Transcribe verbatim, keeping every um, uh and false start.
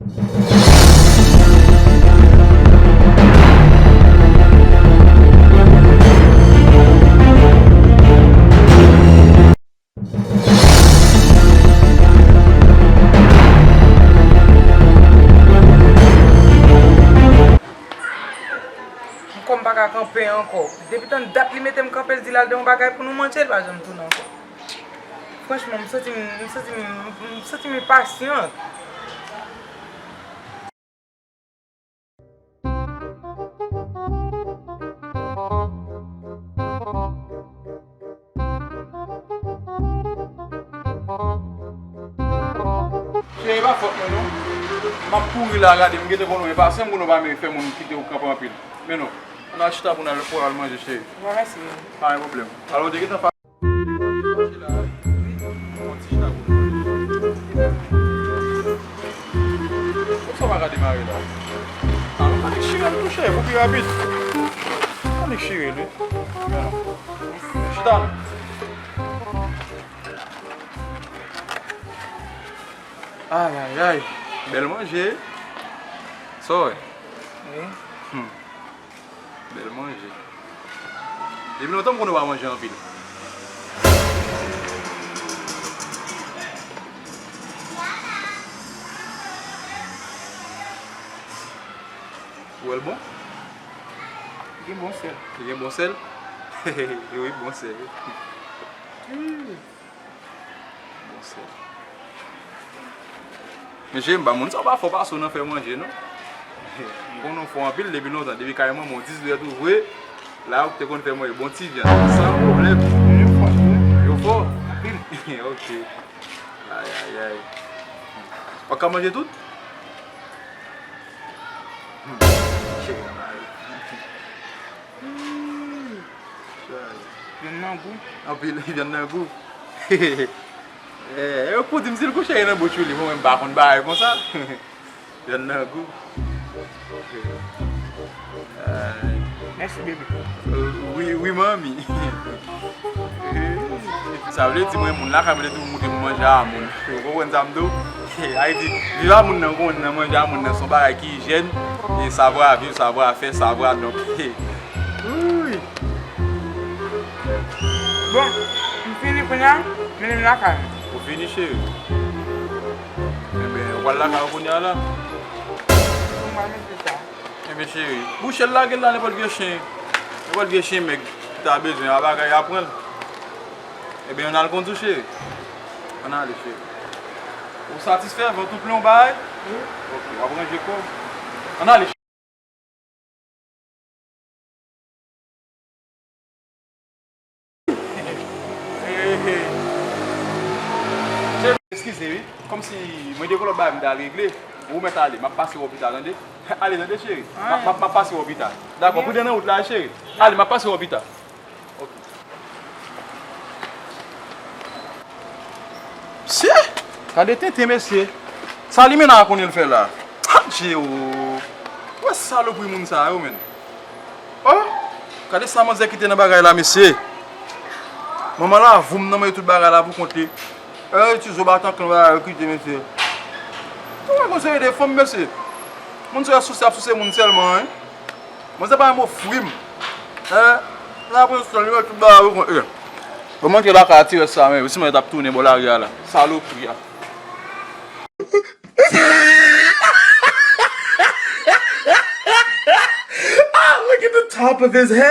M kò m pa ka kanpe ankò. Depi tann dat li mete m kanpe, l di l al de yon bagay pou nou manje, l pa janm tounen ankò. Franchman, m santi m, m santi m, m santi m enpasyant. Cheri, e pa fòt mwen non. M ap kouri la, gade, m gentan konnen w enpasyan, m konnen w pa menm fè moun kite w kanpe anpil. Men non, ann al chita pou n al, pou al manje, cheri. Bon, mèsi. Pa gen pwoblèm. Alò, w te gentan pa- Mache la, wi. Yon ti chita pou nou. Poukisa w pa ka demare la? Ah, annik chire l tou, cheri, pou pi rapid. Annik chire l, wi. Men non. Chita non. Ay, ay, ay. Bèl manje. Sa w wè? Wi. Hmm. Bèl manje. Depi lontan m konnen w pa manje anpil. Ou wè l bon? Li gen bon sèl. Li gen bon sèl? Wi, bon sèl, wi. Bon sèl. Men cheri, m pa moun sa w pa fò pase w nan fè manje, non. M konnen w fò anpil depi lontan, depi kay manman w dizuit èd ouvre, la ou te konn fè manje, bon ti vyann, san pwoblèm. Yo fò, wi. Yo fò? Anpil. Ok. Ay, ay, ay. W ap ka manje tout? Hmm. Cheri, nan mari. Hmm. Vyann nan gou. Anpil, vyann nan gou. Eh, yo pou di m si l kouche nan bouch ou li, mwen menm m pa konn bagay konsa. Vyann nan gou. Ay. Mèsi, baby. Euh, wi, wi, manmi. Sa vle di mwen, moun lakay mwen te toujou montre m manje a moun. Ou konprann sa m di w? Ayiti, viv a moun nan, konn nan manje a moun nan, se yon bagay ki ijyèn, e savwa viv, savwa fè, savwa donk. Wi. Bon, m fini kounye a, mennen m lakay mwen. Ou fini, cheri? Enben, ou pral lakay ou kounye a la? Mwen manje sa. Enben, cheri, bouche l lage l la, nenpòt vye chen, nenpòt vye chen mèg ki ta bezwen a bagay a pran l. Enben, ann al kondui, cheri. Ann ale, cheri. Ou satisfè? Vant ou plen w bay? Wi. Ok, w ap ranje kò w. Ann ale, cheri. Eskize wi, kòmsi mwen gen lòt bagay m ta regle. Ou mèt ale, m ap pase wè w pita, tande? Ale, tande, cheri. M ap, m ap, m ap pase wè w pita. Dakò, pridan nan wout la, cheri. Ale, m ap pase wè w pita. Ok. Mesye! Gade tenten, mesye. Sa limena a konnen l fè la? Adje o! Ou wè salopri moun sa yo, menn. Oh! Gade sa manzè kite nan bagay la, mesye. Manman la voum nan mwen tout bagay la pou kont li. Eh, ti zo batan kan bagay yo kite, mesye. Ou wè konsa ede fanm, mesye. Moun sa yo souse ap souse moun sèlman, wi. Manzè pa yon mo fwi m. Eh, la pran sèl yo tout bagay pou kont li. Bon, mwen te lakay a ti rès sa, men sinon yo t ap tounen bò lari a la. Salopri a. Ah, look at the top of his head.